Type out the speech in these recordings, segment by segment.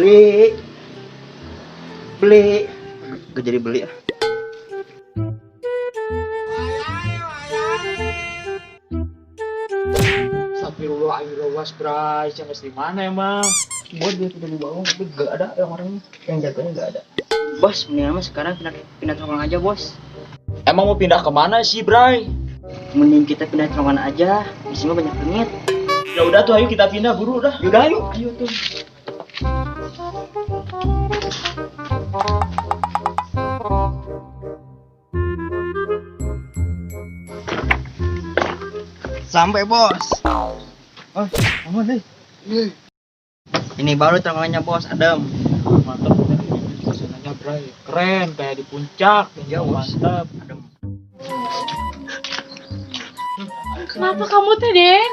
Beli. Beli. Gak jadi beli ah. Astagfirullahaladzim, Bray. Jangan di mana emang? Gua dia udah dibangun tapi gak ada yang orangnya. Yang jaganya gak ada. Bos, mendingan mah sekarang pindah pindah terowongan aja, Bos. Emang mau pindah kemana sih, Bray? Mending kita pindah terowongan aja. Di sini mah banyak penyit. Ya udah tuh, ayo kita pindah buru dah. Yaudah, ayo. Ayo tuh. Sampai, Bos. Oh, aman deh. Ini baru terowongannya, Bos. Adem. Mantap bener ini suasananya, Bray. Keren kayak di puncak. Iya, Bos. Mantap. Adem. Kenapa kamu teh, Den?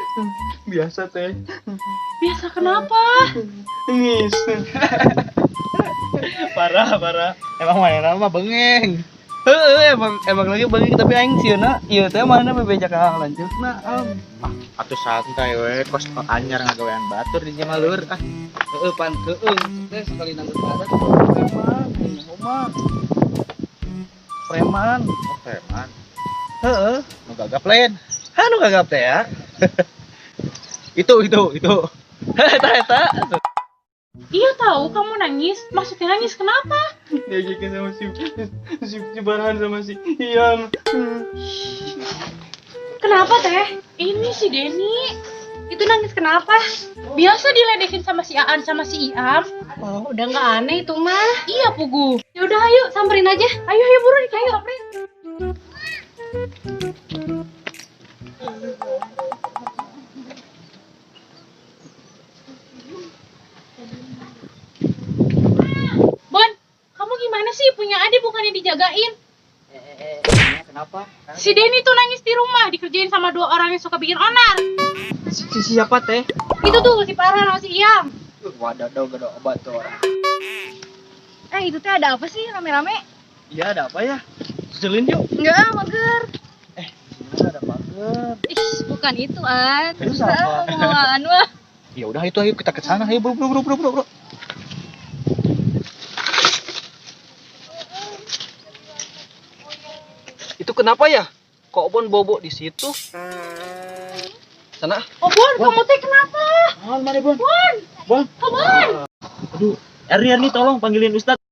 Biasa teh. Biasa kenapa? Ngis. Parah, parah. Emang mana mah bengeng. Heeh, emang emang lagi bagi tapi aing sieuna ieu teh mana bebeja ka lanceukna am. Atuh santai we, kos anyar ngagawean batur di Jamalur ah. Heeh, pan keung teh sekali nanggut ada preman, aing mah. Preman. Oh, preman. Heeh. Nu gagap lain. Ha nu gagap teh ya. Itu itu itu. Eta eta. Iya tahu kamu nangis. Maksudnya nangis kenapa? Diajakin sama si si, si Barhan sama si Iyam. Kenapa teh? Ini si Denny. Itu nangis kenapa? Biasa diledekin sama si Aan sama si Iam. Oh, udah nggak aneh itu mah. Iya, Pugu. Ya udah ayo samperin aja. Ayo ayo buru nih, ayo samperin. Bon, kamu gimana sih punya adik bukannya dijagain? Kenapa? Si Denny tuh nangis di rumah dikerjain sama dua orang yang suka bikin onar. Si, si siapa teh? Itu tuh si Farhan sama si Iam. Wadah gak ada obat tuh orang. Eh, itu teh ada apa sih rame-rame? Iya, ada apa ya? Susulin yuk. Enggak, mager. Gimana ada pagar? Ih, bukan itu, An. Terus Susah apa? ngomong An mah. Ya udah itu ayo kita ke sana. Ayo buru buru buru buru buru. Itu kenapa ya? Kok Bon bobo di situ? Sana. Oh Bon, kamu teh kenapa? Bon, mana Bon? Bon, Bon. oh, Bon. Aduh, Erni Erni tolong panggilin Ustadz.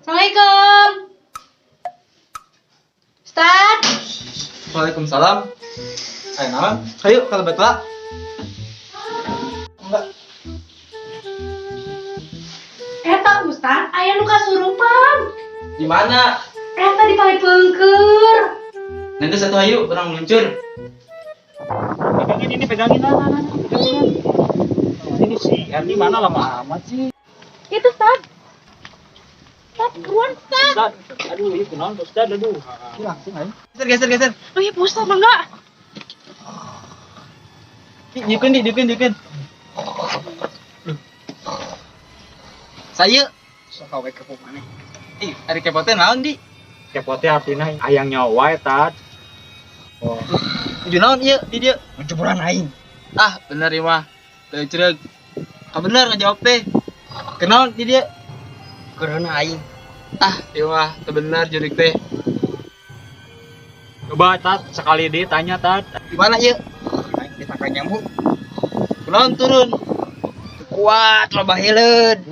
Assalamualaikum. Ustad. Waalaikumsalam. Ayo naon? Ayo kalau betul. Enggak. Eta Ustad, aya nu kasurupan. Di mana? Eta di paling pengker. Nanti satu ayo orang meluncur. Pegangin ini, pegangin nah, nah, nah, pegangin. Ini si Erni mana lama amat sih? Itu Ustad. Ustad, buruan Ustad. Ustad, aduh, ini kunaon Ustad, aduh. Ini langsung ayo. Geser geser geser. Oh iya, Ustad mangga. Diukeun di, diukeun diukeun. Saya sok we kepo maneh. Ih, ari kepo teh naon di? Kepo teh artinya ayang nyawa eta. Oh, Nuju naon ieu di dieu? jeburan aing. Ah, bener ieu mah. Teu cereug. Ka bener ngajawab teh. Kenaon di dieu? Karena aing. Ah, ieu mah teu bener jurik teh. Coba Tat, sekali deh tanya Tat. Di mana ieu? Aing ditangkap nyamuk. Kunaon turun? Kuat loba hileud.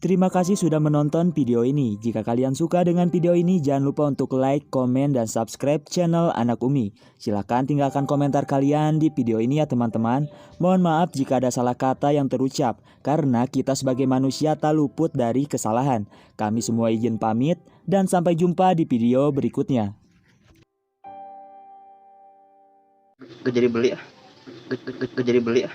Terima kasih sudah menonton video ini. Jika kalian suka dengan video ini, jangan lupa untuk like, komen, dan subscribe channel Anak Umi. Silahkan tinggalkan komentar kalian di video ini ya teman-teman. Mohon maaf jika ada salah kata yang terucap, karena kita sebagai manusia tak luput dari kesalahan. Kami semua izin pamit, dan sampai jumpa di video berikutnya. Gak jadi beli ah. Gak jadi beli ah.